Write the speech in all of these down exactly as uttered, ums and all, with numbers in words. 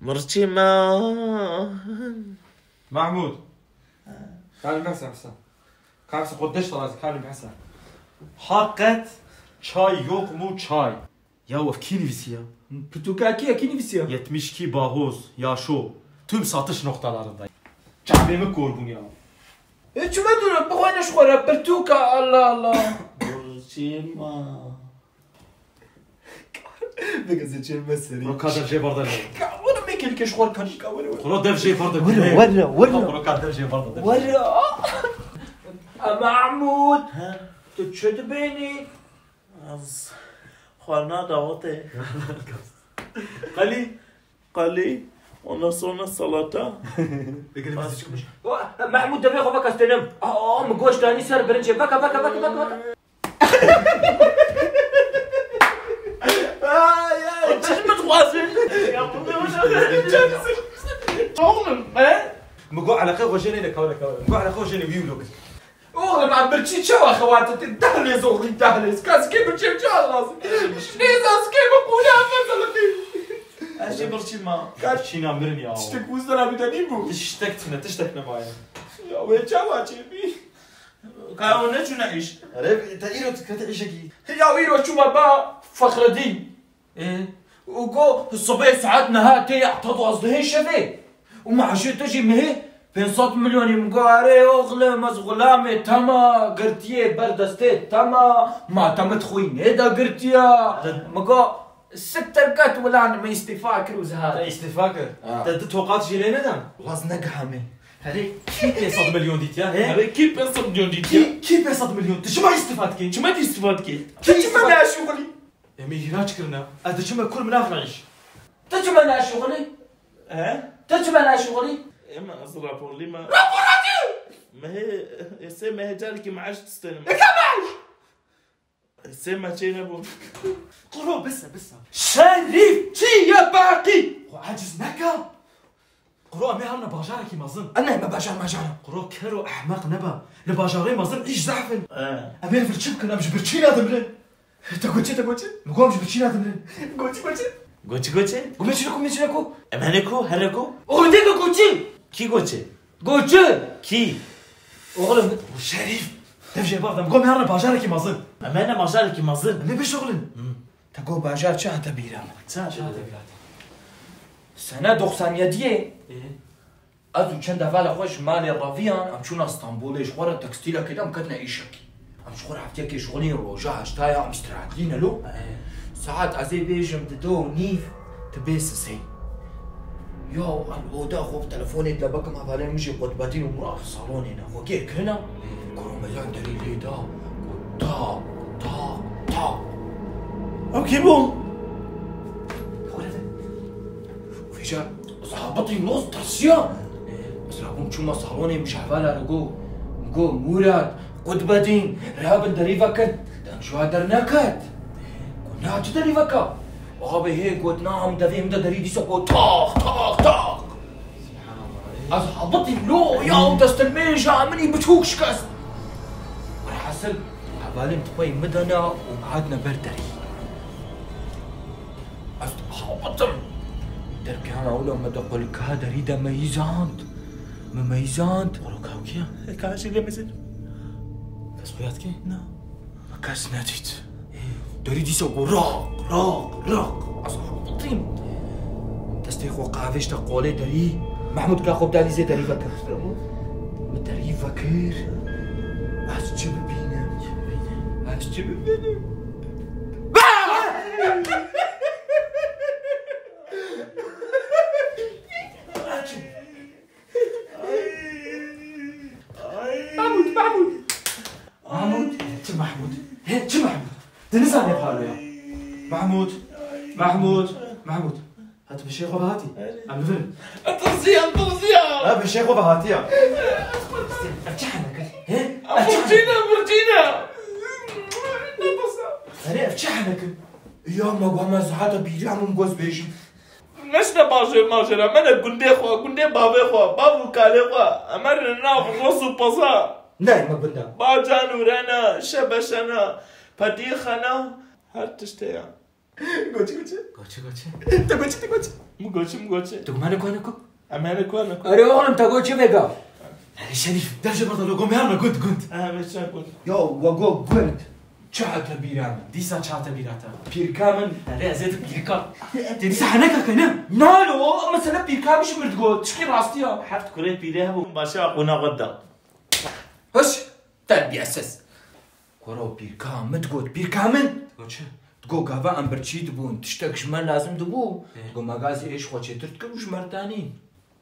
Mirçî me. Mahmud. Kalbim hesa, hesa. Kalbim hesa, xwe deş talazî, kalbim hesa. Haqet çay yok mu çay? Ya ev kî nivîsiya? Pirtûka kî ye, kî nivîsiya? Yetmiş iki Bahoz, Yaşo. Tüm satış noktalarında. Çavê min kor bûn ya. E, çima tu bixwîne ji xwe re pirtûka, Allah Allah. Mirçî me. Bigeze çê me serî. Bro, ka dev jê berde. Ka, were me kelke ji xwe re kanî, ka, were, were. Bro, dev jê berde. Were, were, were. Bro, ka dev jê berde, dev. Were. A, Mahmud. He? Tu çi dibênî? Ez xwarina dawetê. Qelî? Qelî. Ondan sonra salata. Bigire, biz çıkmış. Mahmud, devê xwe veke stênim. Aa, min goşt danî ser birincê. Veke, veke, veke, veke, veke. Ay, ay. Çiş mi dixwazin? Ya, bu ne olacak? Oğlum, he? Min got eleqe xwe jênê le, kawle, kawle. Min got eleqe xwe jênê wî wilo kir. Oğlum, em birçî çawa xewatê te? Dehlêz oğlum, dehlêz. Kaskê birçî çawa lazim? Nêza sikê bi qûle em mezelixî. Ez jî birçî ma. Kaç? Çîna mirin ya. Tiştek wî zera bide nîbû. Tiştek tine, tiştek nemaye. Ya wê çawa çêbî? Ka ew neçûne îş? Erê, te îro tu kete îşekî. Ya îro çûme ba Fexredîn. Ê? Û go, sibê saet neha tê heta duwazdehê şevê. Û maaşê te jî mehê pênc sed milyonî. Min go, erê oxlim, ez xulamê te me, girtiyê ber destê te me, ma te min xwînê de girtiya. De- Min go, siktir ket, wilan, min îstîfa kir û zihat. Te îstîfa kir? Ha. Te du toqat jî lê nedan? Waz negihame. Herê, kî pênc sed milyon dîtiya, he? Herê, kî pênc sed milyon dîtiya? Kî, kî pênc sed milyon? Tu çima îstîfa dikî? Çima tu îstîfa dikî? Tu çima naşuxulî? Em ê hîra çi kirine? Ez diçime kur min naxne îş. Tu çima naşuxulî? He? Tu çima naşuxulî? Ema ez raporlî me. Raporlî! Mehê, ê sê mehê carekî maaş distênim. Nika maaş! Sê me çê nebû. Quro, bise, bise. Şerîf, çi ye baqî? Xwe aciz neke. Quro, em ê herine bajarekî mezin. Ene me bajar majar. Quro, kero ehmeq nebe. Li bajarê mezin îş zehf in. He. Em ê li vir çi bikin? Em ji birçîna dimirin. Te got çi, te got çi? Min got em ji birçîna dimirin. Got çi, got çi? Got çi, got çi? Got me çi ku, me çi ku? Em hene ku, here ku? Oğlum, de got çi? Kî got çi? Got çi? Kî? Oğlum, Şerîf. Dev jê berde. Min got em ê herine bajarekî mezin. Em hene bajarekî mezin. Em ê bişuxulin. Hı. Te got bajar çi hate bîra min? Çi hate bîra te? Sene doksan yediyê. Ê? Ez û çend hevala xwe ji malê reviyan, em çûna Stenbolê, ji xwe re tekstîlekê de em ketine îşekî. Em ji xwe re heftiyekê şixulîn, roja heşta ya em îstirahat dîne lo. Ê. Saet ez ê bêjim di do û nîv, tu bê sisê. Ya, em oda xwe bi telefonê dilebekim, hevalên min jî Qutbedîn û Murat salonê ne. Xwe kê kirine, koromeyan derî lê da, got tak, tak, tak. Ew kî bû? Xwe re de. Vêca, ez habitî noz tirsiya. Ez rabûm çûma salonê, min ji hevala re got. Min got, Murat, Qutbedîn, rabin derî vekin. Dem ji wa derneket. Got, na, çi derî veka? Abê hê got, na, em devê min de derî dîsa got, tak, tak, tak. Ez habitî lo ya û destilmêja min î biçûk şikest. Werhasil, hevalên tipayê min dana û hatine ber derî. Ez habitim. Derkehana ewla me de qulika derî de meyîzand. Me meyîzand. Qulika kî ye? Ka jî lê mezin. Kes xuya dikî? Na. Me kes nedît. Derî dîsa got raq, raq, raq. Ez habitîm. Destê xwe qavêşte qolê derî. Mehmûd ka xwe bi dalîzê derî vekir. Min derî vekir. Ez çi bibînim? Ez çi bibînim? Mahmud, Mahmud. Mahmud. He, çi Mahmud? Te nizane palo ya. Mahmud. Mahmud. Mahmud. Ha, tu bi şêxo ve hatî? Erê. Em li vir in. Em tirsiyan, tirsiyan. Ha, bi şêxo ve hatî ya. Ev çi heneke? He? Ev çi heneke? Burcîne, burcîne. Erê, ev çi heneke? Ya, me got me zehata bîriya min goz bêjim. Neşne bajêr majêra me ne gundê xwe, gundê bavê xwe, bav û kalê xwe. Em herin nav ros û peza. Ney me gunda. Bacan û rena, şebeşena, pedîxena, her tiştê ya. Goçi, goçi. Goçi, goçi. Te goçi, te goçi. Mu goçi, mu goçi. Tu gumane ku ne ku? Em hene ku ne ku? Erê oğlum, te goçi vega. Erê Şerîf, der ji ber te lo gom ya me gund, gund. Ha, me çe gund. Ya, we go gund. Çi hate bîra min? Dîsa çi hate bîra te? Pîrka min. Erê, ez ê tu pîrka. Te dîsa heneka ke ne? Na lo, mesela pîrka min ji min digot. Tişkî rastî ya. Heft kurê pîrê hebû, başa qûna xwe da. Hiş, terbiyesiz. Kuro pîrka min digot, pîrka min. Digot çi? Digot gava em birçî dibûn, tiştek ji me lazim dibû. Ê. Digot me gazî ê ji xwe çêtir dikim û ji me re danîn.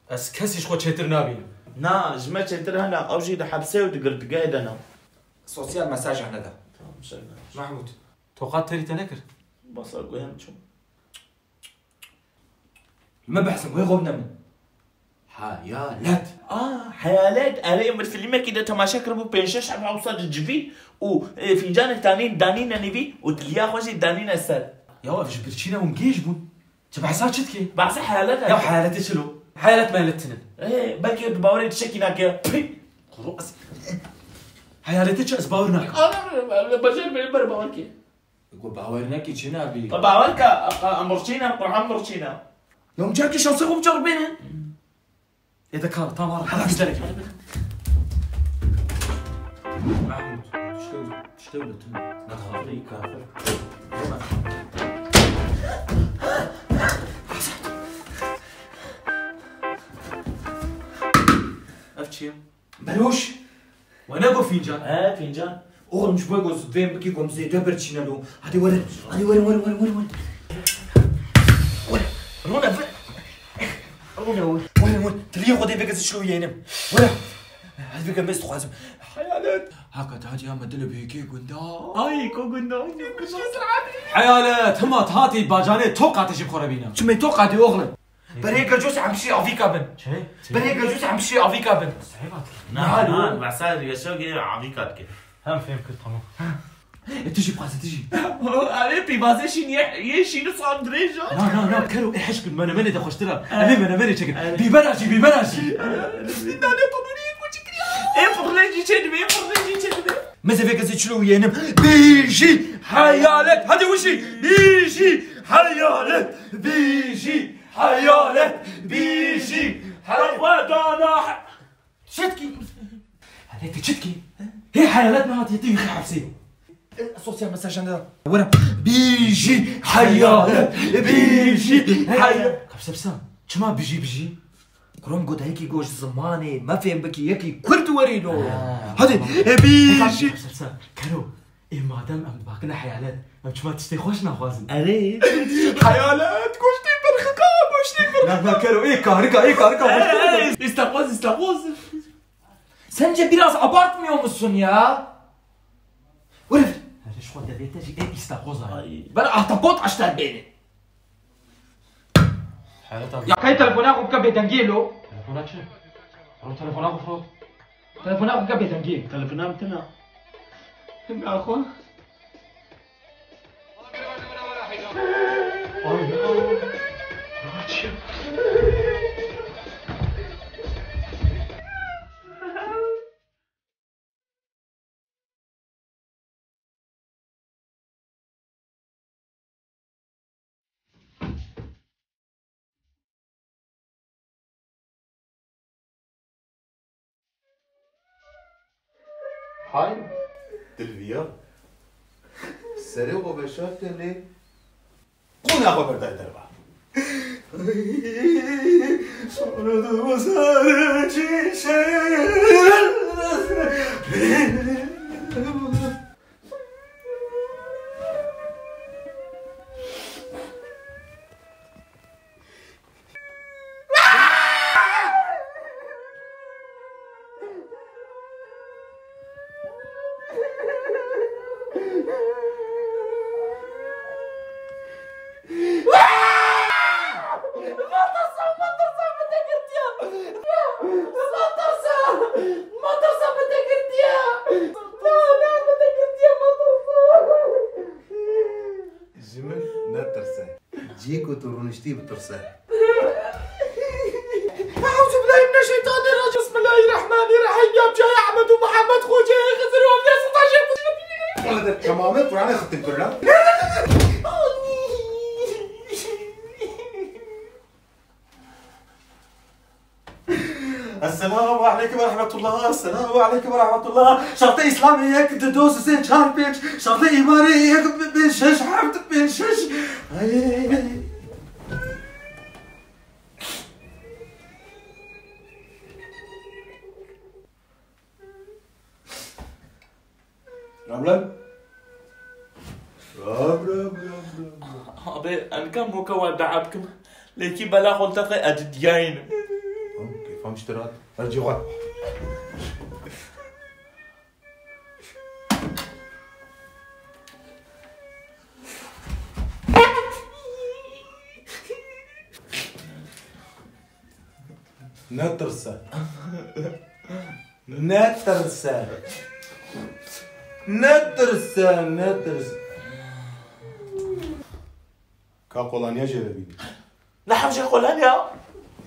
Ez kesî ji xwe çêtir nabînim. Na, ji me çêtir hene, ew jî di hepsê û di girtgehê de ne. Sosyal mesaj hene de. Tamam, şöyle. Mahmut. Toqat terî te nekir? Basa guhem çû. Li me behsin, wê xwe bide min. Hayalet. A, heyalet. Erê, min fîlmekî de temaşe kiribû, pênc şeş eba wisa dicivî û, e, fîncanek tanîn danîne nîvî û tiliya xwe jî danîne ser. Ya ev ji birçî ne hûn gêj bûn. Çi behsa çi dikê? Behsa heyalet e. Ya heyaletê çi lo? Heyalet meyalet tinin. Ê, belkî tu bawerê tiştekî nake. Pî! Kuro ez. Heyaletê çi ez bawer nakim. Ana, becer bê ber bawer kê. Ku bawer nekî çi nabî? Bawer ke, em birçî ne, Quran birçî ne. Ya hûn carkê şansê xwe biceribînin. Ê de kal, tamam, hadi gidelim. Mahmut, tiştew, tiştew de tune. Kafir, kafir. Ev çi ye? Beroş. We ne got fîncan? He, fîncan. Oğlum, ji bo ku zivên bikî, ku em zêde birçîne lo. Hadi werin, hadi werin, werin, werin, werin, werin. Werin. Rûne vir. Rûne wir. Werin, werin. Tiliyê xwe dê veke zî çilo yênim. Werin. Hadi veke, ez dixwazim. Heyalet. Haka, hadi ya me dil bêkê gunda. Ay, ko gunda. Heyalet, hima hatî bacanê toqatê ji xwe re bîne. Çimê toqatê oğlum. Berê gecûs em şî avîka bin. Çi? Çi? Berê gecûs em şî avîka bin. Sehê vat. Na, na, behsa yaşa gê avîka dike. Hem fêm kir, tamam. E, tu jî bixwaze, tu jî. Erê pîvazê şîn yê, yê şîn û sal dirêj o. Na, na, na, kero, ê hişk bin, menemenê de xweştir e. Em ê menemenê çekin. Bîbera jî, bîbera jî. Nane tonûrî yê ku çi kiriya. Ê firnê jî çêdibe, ê firnê jî çêdibe. Mezevê kesê çilo û yênim. Bijî heyalet. Hadi wişî. Bijî heyalet. Bijî. Heyalet, bijî, heyalet. Xwe dana. Çitkî? Hele tu çitkî? Hê heyalet nehatiye tu yixî hepsê. Sosyal mesajdan da. Were. Bijî, heyalet, bijî, heyalet. Kapsa pisa. Çima bijî, bijî? Kurom got, hekî goş zimanê me fêm bikî, yekî kurd werî lo. Ha, hadi, tamam. E, bijî. Kapsa pisa. Kero. Ê, madem em dibakine heyalet, em çima tiştê xweş naxwazin? Erê. Heyalet, goştê pirxika, goştê pirxika. Na, na, kero, ê, karika, ê, karika, goştê pirxika. Ey, istakoz, istakoz. Sence biraz abartmıyor musun ya? Were vir. Erê, ji xwe devê te jî, ê, istakoz ay. Ay. Ben ahtapot aşter bêne. Heyalet abi. Ya kay telefona xwe bike bêdengiyê lo. Telefona çi? Ro telefona xwe firot. Telefona xwe bike bêdengiyê. Telefona min tune. Hinga xwe. Ay, ay. Hay dilviya. Serê xwe veşarte lê qûna xwe berdaye derva. Matirsa, matirsa min te girtiya. Matirsa, matirsa min te girtiya. Na, na, min te girtiya, matirsa. Ji min netirse. Cihê ku tu rûniştî bitirse. Eûzubillahimineşşeytanirracîm. Bismillahirrahmanirrahîm. Ya bi cayê Ehmed û Mihemed, Xoceyê Xizir û Ewliya Sultan Şêx. Temamê Quranê xitim kir lan. Esselamu aleykum ve rahmetullah. Esselamu aleykum ve rahmetullah. Şertê Îslamê yek, du, du, sê, çar, pênc. Şertê îmanê yek, pênc, şeş, heft, pênc, şeş. Ay. Ram ram. Ram ram ram ram ram. Abi, em ka moka we dua bikim. Lêkî bela xwe teqe edidiyayîn. Tamam, keyfam ji te re hat. Her cî xwe. Netirse. Netirse. Netirse, netirse. Ka qolaniya jê re bî. Ne hewce qolaniya.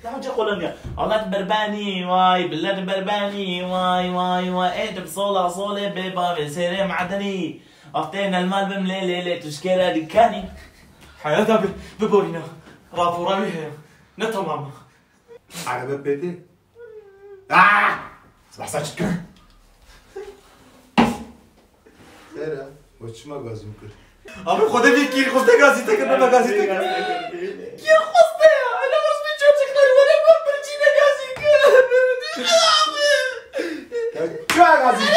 Ne hewce qolaniya. Allah te berbenî, vay, billet berbenî, vay, vay, vay. Ê, tu bi sola solê bê bavê sêrê madenî. Aftê nelmal bim lê, lê, lê, tu şkêra dikanî. Heyat abi, biborîne. Rapora wî heye. Ne tamam e. Arebe pê tê. Ah! Sibah saç kir. Xêr e, we çima gazî min kir? Abi, Xwedê vê kîrxoste gazî te kir, me gazî te kir. Kîrxoste ya, öyle orospu çocukları, were bak, birçîne gazî kir. Abi. Ya, çima gazî kir?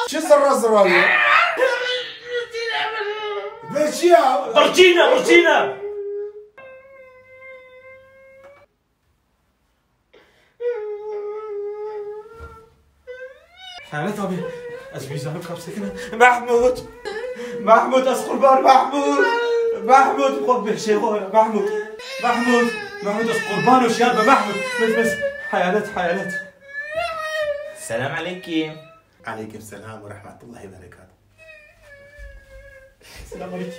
Çi zirra zirra ye? Ve çi ya? Birçîne, birçîne. Heyret abi, ez wî zanim kapsekine. Mahmud! Mahmud, ez qurban, Mahmud! Mahmud, xwe bêşê xwe, Mahmud! Mahmud! Mahmud, ez qurban û şiyar be, Mahmud! Mis, mis! Hayalet, hayalet! Selam aleykim. Aleykim selam ve rahmetullahi ve berekatuh. Selam aleykim.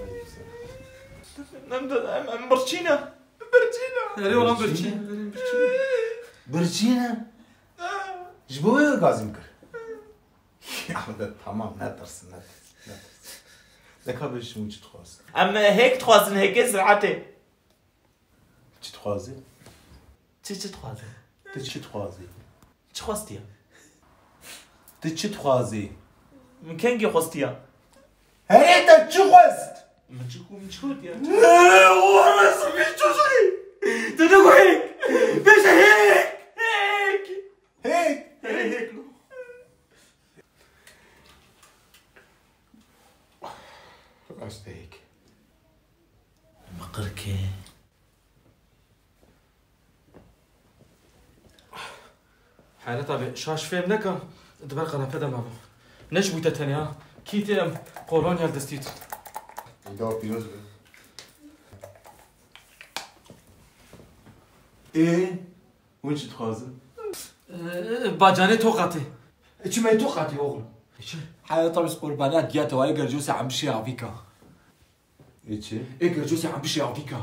Aleykim selam. Em de, em, em birçîne. Birçîne. Erê, olan birçîne. Birçîne. Birçîne? Ji bo wê gazî min kir. Ya de tamam, netirsin, netirsin, netirsin. De ka bêjin çi dixwazin. Em hêk dixwazin, hêkê sihetê. Çi dixwazî? Çi, çi dixwazî? Tu çi dixwazî? Çi xwestiye? Tu çi dixwazî? Min kengî xwestiye? Herê te çi xwest? Min çi ku, min çi gotiye? Ne, o resmî çocuğu. Tu ne goyek? Beşe hek! Hek! Hek! Herê hek lo. Rasteyek. Miqirkê. Heyret abi, şaş fêm neka, di ber qenepe de mabû. Ne ji bo te tenê ha, kî tê em kolonya li destî dixin. Îda pîroz be. Ê, hûn çi dixwazin? Ee, bacanê toqa tê. Çi me toqa tê oğlum? Çi? Heyret abi, qurbana diya te wayê gercosê em bişê avîka. Ê çi? Ê gercosê em bişê avîka.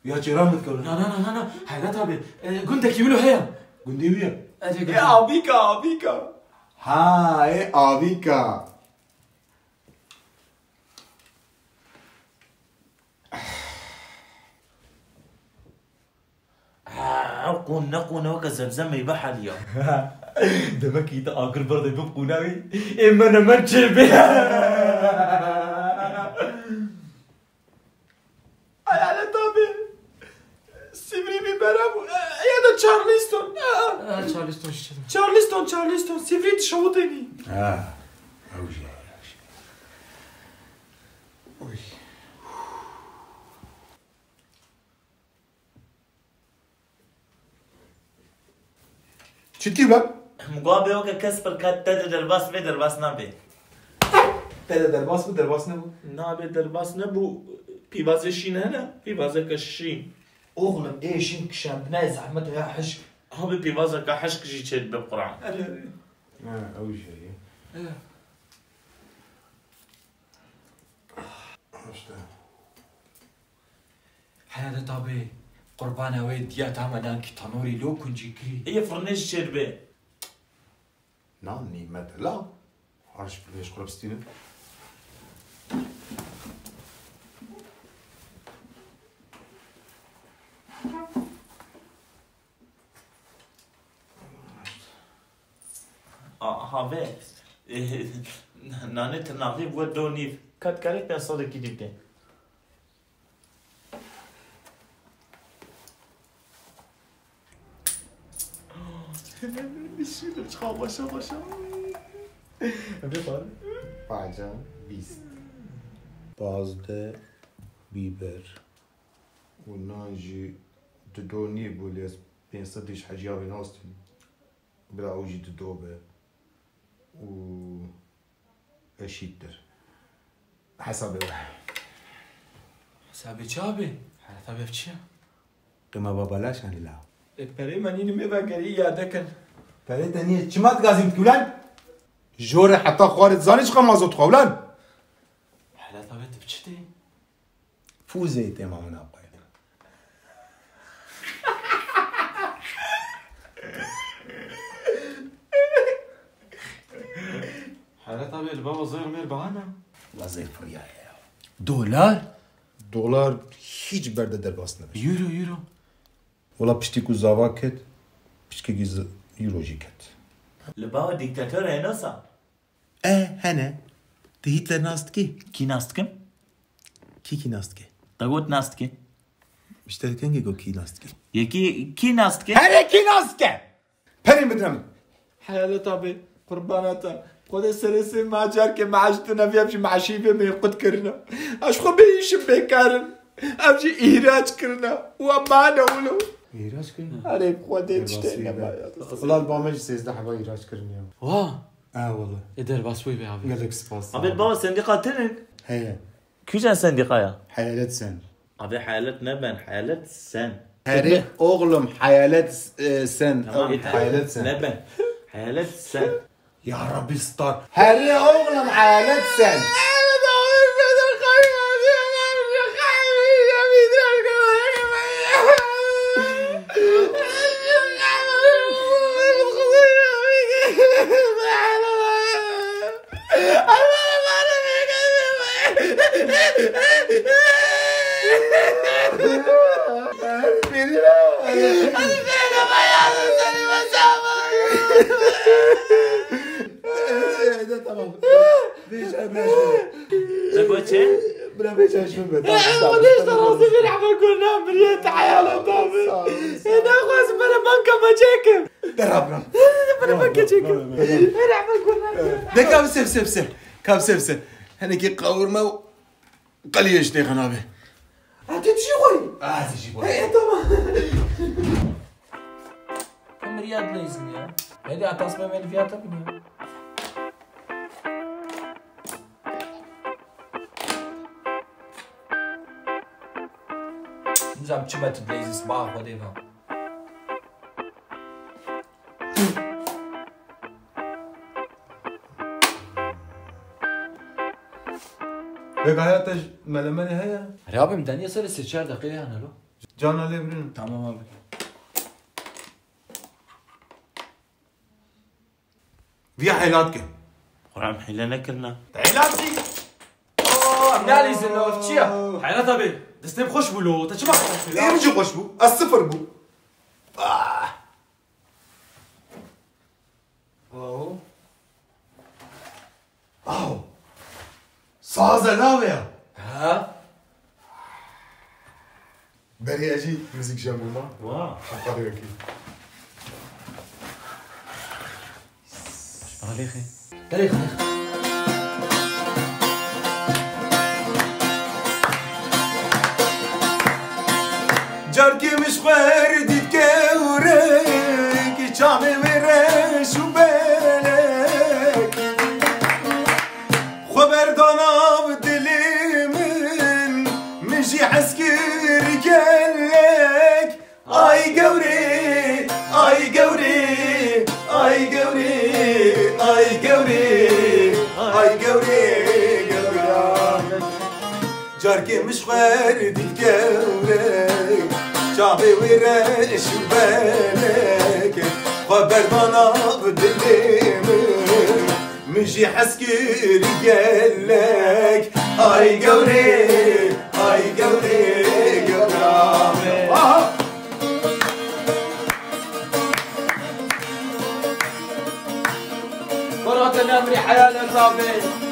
Ya çêran min dikewin. Na, na, na, na, na. Heyret abi. E, gundekî min o heye. Gundê wî ye. Erê, gundê. Ê avîka, avîka. Ha, ê avîka. Ew qûn ne qûn e, weke zemzemeyê beheliya. Demekî te agir berdê bib qûna wî. Ê mene men çê bê. Hayalet abi. Sivrî bî bera bû. Ya da Charleston. Ha, Charleston şişe. Charleston, Charleston. Sivrî dişewitênî. Ha. Ew jî. Oy. Çi tî be? Mugabe weke kes pir ket te de derbas be, derbas nabe. Te de derbas bû, derbas nebû? Nabe, derbas nebû. Pîvazê şîn hene, pîvazeke şîn. Oğlum, ê şîn kişandine zehmet ya hişk. Abi pîvazeke hişk jî çê dibe Quran. Erê, erê. Ha, ew jî heye. Erê. İşte. Heyret abi, qurbana wê diya tame dankî tanorî lo kuncî kirî. Ê firnê jî çêdibe. Nan nîmet la. Arş bir beş kurup stînin. Have. Nanê tirnaxlî bû do nîv. Ka dikarî pênc sedekî dî bidê. Çiqa xweşa xweşa. Bê xwar. Pacan bîst. Pazdeh bîber. Û nan jî dido nîv bû, lê ez pênc sed ji heciya wê nastin. Bila ew jî dido be. Û eşîttir. Hesabê we. Hesabê çi abi? Hereta bev çi ya? Qîma babalaş anî la. E, perê me nînî me vegerî îade kin. Perê te nîye, çima digazîn dikî ulan? Jore heta xwarit zanî çiqa mazot xwe ulan? Hereta be tu bi çi tê? Fûzeyê tê ma min aqayê. Heret abi, li baba zêr mêr bahane. Wazê firiyaye ya. Dolar? Dolar hiç berde derbas nebe. Euro, euro. Wala piştî ku zava ket, pişkekî z-, euro jî ket. Li baba dîktator e nasa? E, hene. Tu Hitler nas dikî? Kî nas dikim? Kî kî nas dike? Te got nas dike. Ji te kengê got kî nas dike? Yekî kî nas dike? Herê kî nas dike? Perê bidire min. Heyalet abi, qurbana te. Xwedê serê sê ma carkê meaş tune viya jî meaşî vê me qut kirine. Ez xwe bê îşim bêkarim. Ev jî îhraç kirine. Û em mane wilo. Îhraç kirine? Erê, Xwedê tiştê nema ya. Wala li ba me jî sêzdeh heba îhraç kirine ya. Wa. E, wala. Ê derbas wê be abi. Gelek spas. Abi, baba, sendîqa tinin? Heye. Kîjan sendîqa ya? Heyalet Sen. Abi, Heyalet ne ben, Heyalet Sen. Herê oğlum, Heyalet, e, Sen. Tamam, Ew, Heyalet Sen. Ne ben. Heyalet Sen. Ya Rabbi star. Herê oğlum, Heyalet Sen. Tamam. Vêca, vêca. Te got çi? Bila vêca şûn be. Tamam, tamam. Xwedê ji te razî be, rehme kurna, biriyê te heyala te be. Sağ ol, sağ ol. Ê, naxwazim bere banka me çêkim. Derabram. Bere banka çêkim. Rehme kurna. De ka bi sev, sev, sev. Ka bi sev, sev. Henekî qawirme û qeliyê ji têxin abi. Ha, tu tijî xweyî? Ha, tijî xweyî. Hey, tamam. Emir ya dileyizin ya. Hadi atas be meni fiyata bin ya. Nizam çi be tu dileyizin, sibaha xwe dê be. Vegaya te ji melemenê heye? Erê abi, min deniye serê sê çar deqeyê hene lo. Cana lê birin. Tamam abi. Viya heylat ke. Xwe em hîle nekirine. Heylat kî? Oh, em nalîzin lo, ev çi ya? Heylat abi, destê xweş bû lo, te çima xweş bû? Ê min jî xweş bû, ez sifir bû. Ah. Aw. Aw. Saz e lawê ya. Ha? Berê ez jî muzîk jî bûma. Wa. Şaka wekî. Alêxê. Alêxê. Carkê min ji xwe re dît gewrek, çavê wê reş û belek. Xwe berda nav dilê min, min jî hez kir gelek. Ay gewrê, ay gewrê, ay gewrê, ay gewrê, ay gewrê, gewra. Carkê min ji xwe re dît gewrek, çavê wê reş û belek. Xwe berda nav dilê min, min jî hez kir gelek. Ay gewrê, ay gewrê, gewra min. Aha! Amin.